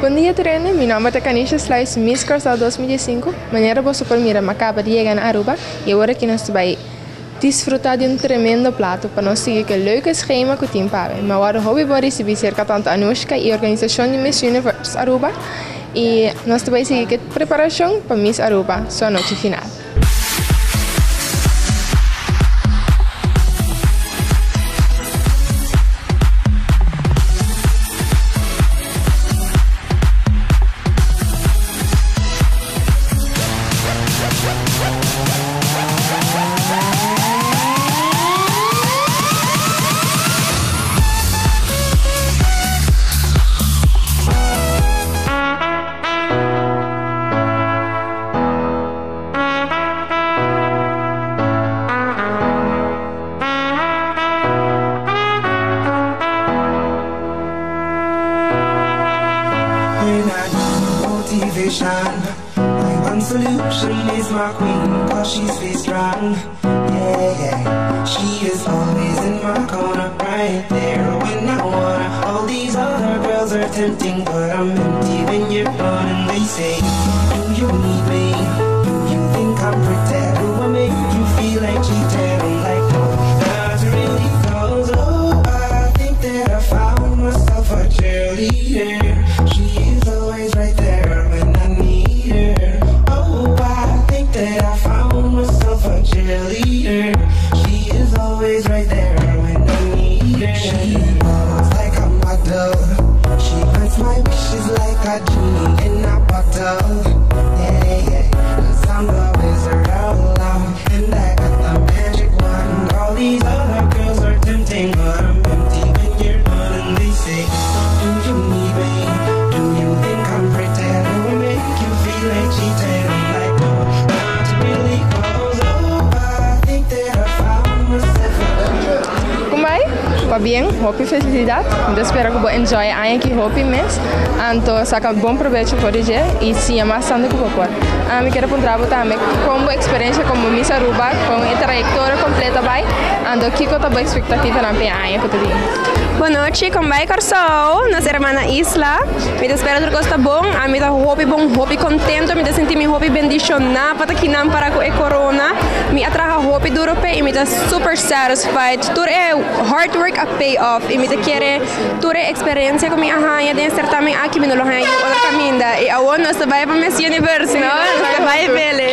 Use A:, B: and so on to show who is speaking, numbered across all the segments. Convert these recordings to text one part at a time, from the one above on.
A: Bon dia tur hende, mi nomber ta Kanisha Sluis, Miss Kòrsou 2015. Manera boso por mira, m'akaba di yega na Aruba i awor aki nos ta bai disfruta di un tremendo plato pa nos sigui ku e leuke schema ku tin pa awe. Mi a wòrdu hopi bon risibí serka Tante Anushka i organisashon di Miss Universe Aruba i nos ta bai sigui ku e preparashon pa Miss Aruba su anochi final. Kumbai, pabien, hopi felicidad. Mi ta spera ku bo enjoy e aña aki hopi mes. Anto saka bon probecho for di dje i siña mas tantu ku bo por. Mi kier a puntra bo tambe kon bo eksperensia komo Miss Aruba, kon e trayektoria kompleto a bai, anto kiko ta bo ekspektativanan pa e aña ku ta bini?
B: Bon nochi, kon bai Kòrsou, nos hermana isla. Mi ta spera tur kos ta bon. Ami ta hopi bon, hopi kontento. Mi ta sinti mi hopi bendishoná pa ta kinan para ku e korona. Mi a traha hopi duro p'e i mi ta super satisfied. Tur e hard work a pay off i mi ta kere tur e eksperensia ku mi a haña den e sertamen aki mi no lo haña niun otro kaminda. I awor nos ta bai pa Miss Universe, no? Nos ta bai p'ele.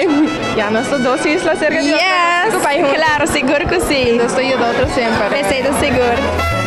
A: Ya nos ta dos isla serka di otro.
B: Yes! Klaro, sigur ku si.
A: Nos ta yuda otro semper.
B: Esei ta sigur.